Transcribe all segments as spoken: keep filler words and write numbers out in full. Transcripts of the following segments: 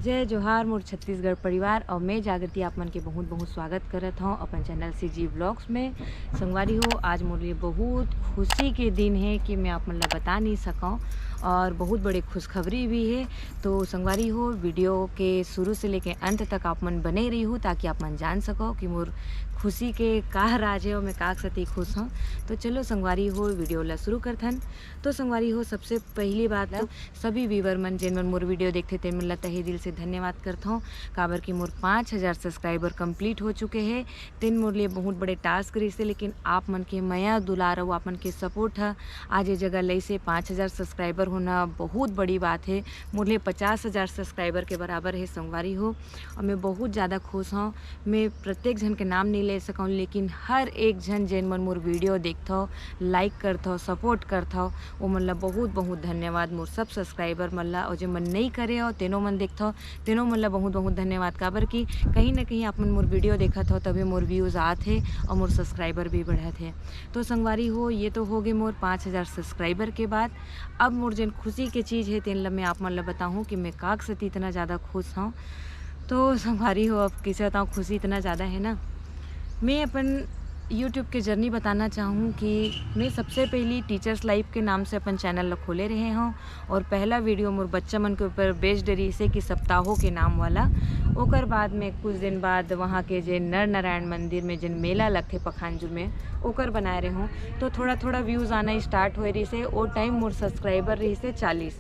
जय जोहार मोर छत्तीसगढ़ परिवार, और मैं जागृति आप मन के बहुत बहुत स्वागत करत हौं अपन चैनल सीजी व्लॉग्स में। संगवारी हो, आज मोर लिए बहुत खुशी के दिन है कि मैं आप मन ला बता नहीं सकौं, और बहुत बड़े खुशखबरी भी है। तो संगवारी हो, वीडियो के शुरू से लेके अंत तक आप मन बने रही हो, ताकि आप मन जान सको कि मोर खुशी के का राज है और मैं का सती खुश हौं। तो चलो संगवारी हो, वीडियो ला शुरू करथन। तो संगवारी हो, सबसे पहली बात तो सभी व्यूअर मन, जेन मन मोर वीडियो देखथे, तेन मन ला तहे दिल से धन्यवाद करथौं, काबर कि मोर पाँच हज़ार सब्सक्राइबर कंप्लीट हो चुके हे। तेन मोर लिए बहुत बड़े टास्क रहिसे, लेकिन आप मन के मया दुलार अउ आप मन के सपोर्ट ह आज ये जगह लइसे। पाँच हज़ार सब्सक्राइबर होना बहुत बड़ी बात है, मोर लिए पचास हज़ार सब्सक्राइबर के बराबर है संगवारी हो, और मैं बहुत ज़्यादा खुश हौं। मैं प्रत्येक झन के नाम नहीं ले सकौं, लेकिन हर एक झन जेन मन मोर वीडियो देखथव, लाइक करथव, सपोर्ट करथव, वो मन ला बहुत बहुत धन्यवाद। मोर सब सब्सक्राइबर मन ला, और जे मन नहीं करे हो, तेनो मन देखथव, तेनो मन ला बहुत बहुत धन्यवाद, काबर कि कहीं ना कहीं आप मन मोर वीडियो देखत हो, तभी मोर व्यूज आत हे और मोर सब्सक्राइबर भी बढ़त हे। तो संगवारी हो, ये तो हो गए मोर पाँच हज़ार सब्सक्राइबर के बाद। अब मोर जेन खुशी के चीज़ है, तेन ला मैं आप मन ला बताहूँ कि मैं काक सती इतना ज़्यादा खुश हूँ। तो संगवारी हो, अब किसे बताऊँ, खुशी इतना ज़्यादा है ना। मैं अपन यूट्यूब के जर्नी बताना चाहूँ कि मैं सबसे पहली टीचर्स लाइफ के नाम से अपन चैनल ला खोले रहे हूँ, और पहला वीडियो मोर बच्चा मन के ऊपर बेस्ड रहिसे कि सप्ताहो के नाम वाला। ओकर बाद में कुछ दिन बाद वहाँ के जे नर नारायण मंदिर में जेन मेला लगथे पखानजूर में, ओकर बनाए रहे हूँ। तो थोड़ा थोड़ा व्यूज आना स्टार्ट होए रहिसे। ओ टाइम मोर सब्सक्राइबर रहिसे चालीस।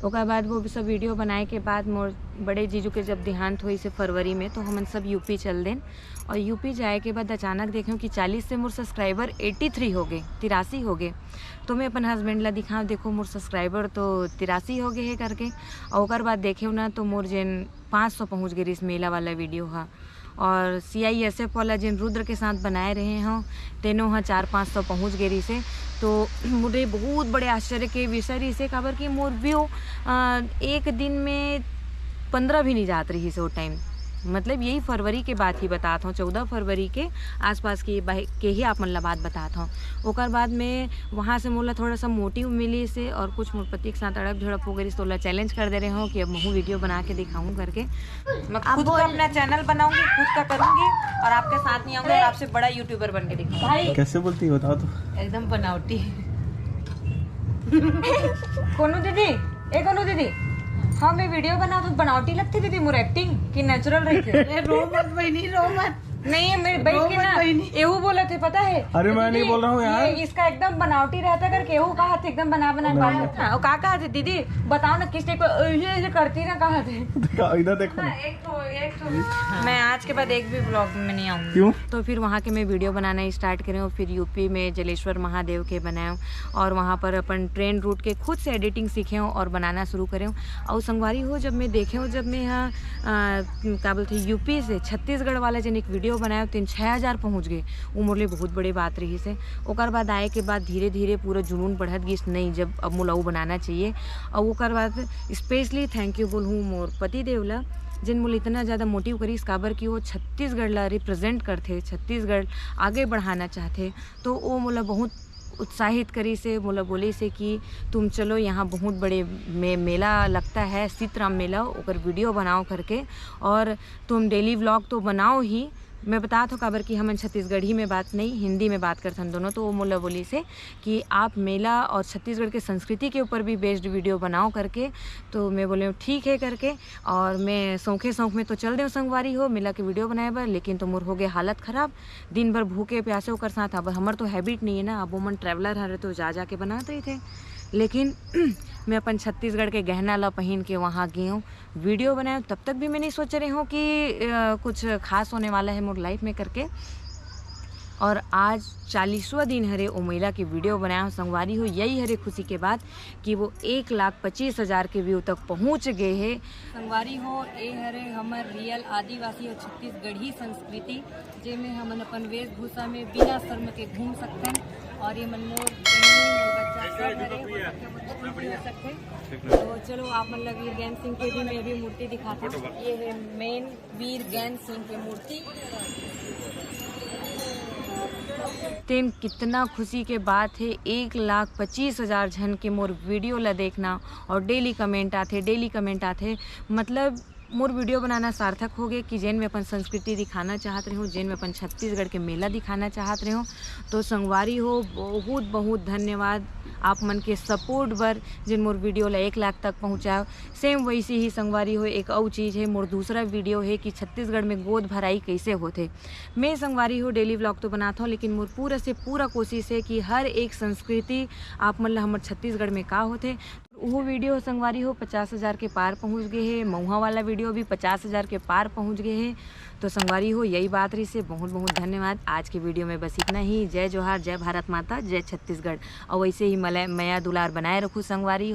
ओकर बाद वो सब वीडियो बनाए के बाद मोर बड़े जीजू के जब देहांत होइसे फरवरी में, तो हमन सब यूपी चल देन। और यूपी जाए के बाद अचानक देखें कि चालीस से मोर सब्सक्राइबर एटी थ्री हो गए, तिरासी हो गए। तो मैं अपन हस्बैंड ला दिखाऊँ, देखो मोर सब्सक्राइबर तो तिरासी हो गए है करके। और ओकर बाद देखें ना, तो मोर जेन पाँच सौ पहुँच गए रहिस मेला वाला वीडियो हा। और सीआईएसएफ वाला जेन रुद्र के साथ बनाए रहे हों, तेनो ह चार पाँच सौ पहुँच गए रहिसे। तो मोरे बहुत बड़े आश्चर्य के विषय रहिसे, काबर कि मोर व्यू एक दिन में पंद्रह भी नहीं जात रहिसे ओ टाइम। मतलब यही फरवरी के बात ही बतात हों, चौदह फरवरी के आसपास की बाह-, के ही आप मन ला बात बतात हों। ओकर बाद में वहाँ से मोला थोड़ा सा मोटिव मिलिसे और कुछ मोर पति के साथ अड़प झड़प हो गई, तो ओला चैलेंज कर दे रहे हों कि अब महू वीडियो बना के दिखाऊँ करके। मैं अब खुद का बोल। अपना चैनल बनाऊंगी, खुद का करूंगी और आपके साथ नहीं आऊंगी और आपसे बड़ा यूट्यूबर बन के दिखाऊंगी। भाई। कैसे बोलती है, बताओ तो। एकदम बनावटी। कोनो दीदी, ए कोनो दीदी, हम ये वीडियो बनाओ तो बनावटी लगती दीदी, मोर एक्टिंग की नेचुरल रही थी। ए, रो मत बहनी, रो मत। नहीं, मेरी बहन रो की मत ना, बहनी। एहू बोलत हे, पता है? अरे, मैं नहीं दीदी, बोल रहा हूँ यार। ये इसका एकदम बनावटी रहता करके एहू कहा थे, एकदम बना, बना नहीं, बात नहीं। हाँ, वो का कहा थे, "दीदी, बताओ ना किस टाइप का, ऐसे, ऐसे करती ना," कहा थे। देखा, इधर देखो ना। मैं आज के बाद एक भी व्लॉग में नहीं आऊंगी। क्यों? तो फिर वहाँ के मैं वीडियो बनाना स्टार्ट करे हूँ, फिर यूपी में जलेश्वर महादेव के बनाए हूँ, और वहाँ पर अपन ट्रेन रूट के खुद से एडिटिंग सीखे हूँ और बनाना शुरू करे हूँ। और संगवारी हो, जब मैं देखे हूँ, जब मैं यहाँ, आ, का बोलते हैं, यूपी से छत्तीसगढ़ वाला जन एक वीडियो बनाए, तीन छः हज़ार पहुँच गए, वो मोर लिए बहुत बड़ी बात रहिसे। ओकर बाद आए के बाद धीरे धीरे पूरा जुनून बढ़त गिस, नहीं, जब अब मोला वो बनाना चाहिए। और ओकर बाद स्पेशली थैंक यू बोलहूँ मोर पति देव ला, जिन मोला इतना ज़्यादा मोटिव करिस, काबर कि वो छत्तीसगढ़ ला रिप्रेजेंट करथे, छत्तीसगढ़ आगे बढ़ाना चाहथे। तो वो मोला बहुत उत्साहित करिसे, मोला बोलिसे कि "तुम चलो, यहाँ बहुत बड़े मे-, मेला लगता है, सीतराम मेला, ओकर वीडियो बनाओ करके, और तुम डेली व्लॉग तो बनाओ ही।" मैं बतात हों, काबर कि हमन छत्तीसगढ़ी में बात नहीं, हिंदी में बात करथन दोनों। तो वो मोला बोलिसे कि "आप मेला और छत्तीसगढ़ के संस्कृति के ऊपर भी बेस्ड वीडियो बनाओ" करके। तो मैं बोले, "ठीक है" करके। और मैं सौंखे सौंख में तो चल देव संगवारी हो मेला के वीडियो बनाए बर, लेकिन तो मोर हो गए हालत खराब। दिन भर भूखे प्यासे ओकर साथ। अब हमर तो हैबिट नहीं है ना, अब ओमन ट्रैवलर हरे तो जा जा के बनात रहिथे। लेकिन मैं अपन छत्तीसगढ़ के गहना ला पहिन के वहाँ गए हूँ, वीडियो बनाए हूँ। तब तक भी मैं नहीं सोच रही हूँ कि अ, कुछ खास होने वाला है मोर लाइफ में करके। और आज चालीसवाँ दिन हरे ओ मेला के वीडियो बनाए हूँ संगवारी हो। यही हरे खुशी के बात कि वो एक लाख पच्चीस हज़ार के व्यू तक पहुँच गए है। संगवारी हो, ए हरे हमर रियल आदिवासी और छत्तीसगढ़ी संस्कृति, जेमे हमन अपन वेशभूषा में बिना शर्म के घूम सकथन। और ये मन मोर बहिनी, मोर बच्चा सब हरे, वो सबके मोर बहिनी हो सकथे। तो चलो, आप मन ला वीर गैंद सिंह के भी मैं भी मूर्ति दिखाता हूँ। ये है मेन वीर गैंद सिंह के मूर्ति। तेन कितना खुशी के बात हे, एक लाख पच्चीस हजार झन के मोर वीडियो ला देखना और डेली कमेंट आथे, डेली कमेंट आथे। मतलब मोर वीडियो बनाना सार्थक हो गे कि जेन में अपन संस्कृति दिखाना चाहत रहे हो, जेन में अपन छत्तीसगढ़ के मेला दिखाना चाहत रहे हो। तो संगवारी हो, बहुत बहुत धन्यवाद आप मन के सपोर्ट बर, जेन मोर वीडियो ला एक लाख तक पहुँचाओ। सेम वैसे ही संगवारी हो, एक अउ चीज़ है, मोर दूसरा वीडियो है कि छत्तीसगढ़ में गोद भराई कैसे होथे। मैं संगवारी हो डेली व्लॉग तो बनात हूँ, लेकिन मोर पूरा से पूरा कोशिश है कि हर एक संस्कृति आप मन ला हमर छत्तीसगढ़ में का होथे। वो वीडियो संगवारी हो पचास हजार के पार पहुँच गए है, मऊहा वाला वीडियो भी पचास हजार के पार पहुँच गए है। तो संगवारी हो, यही बात रही से बहुत बहुत धन्यवाद। आज के वीडियो में बस इतना ही। जय जोहार, जय भारत माता, जय छत्तीसगढ़। और वैसे ही मलय मया दुलार बनाए रखू संगवारी हो।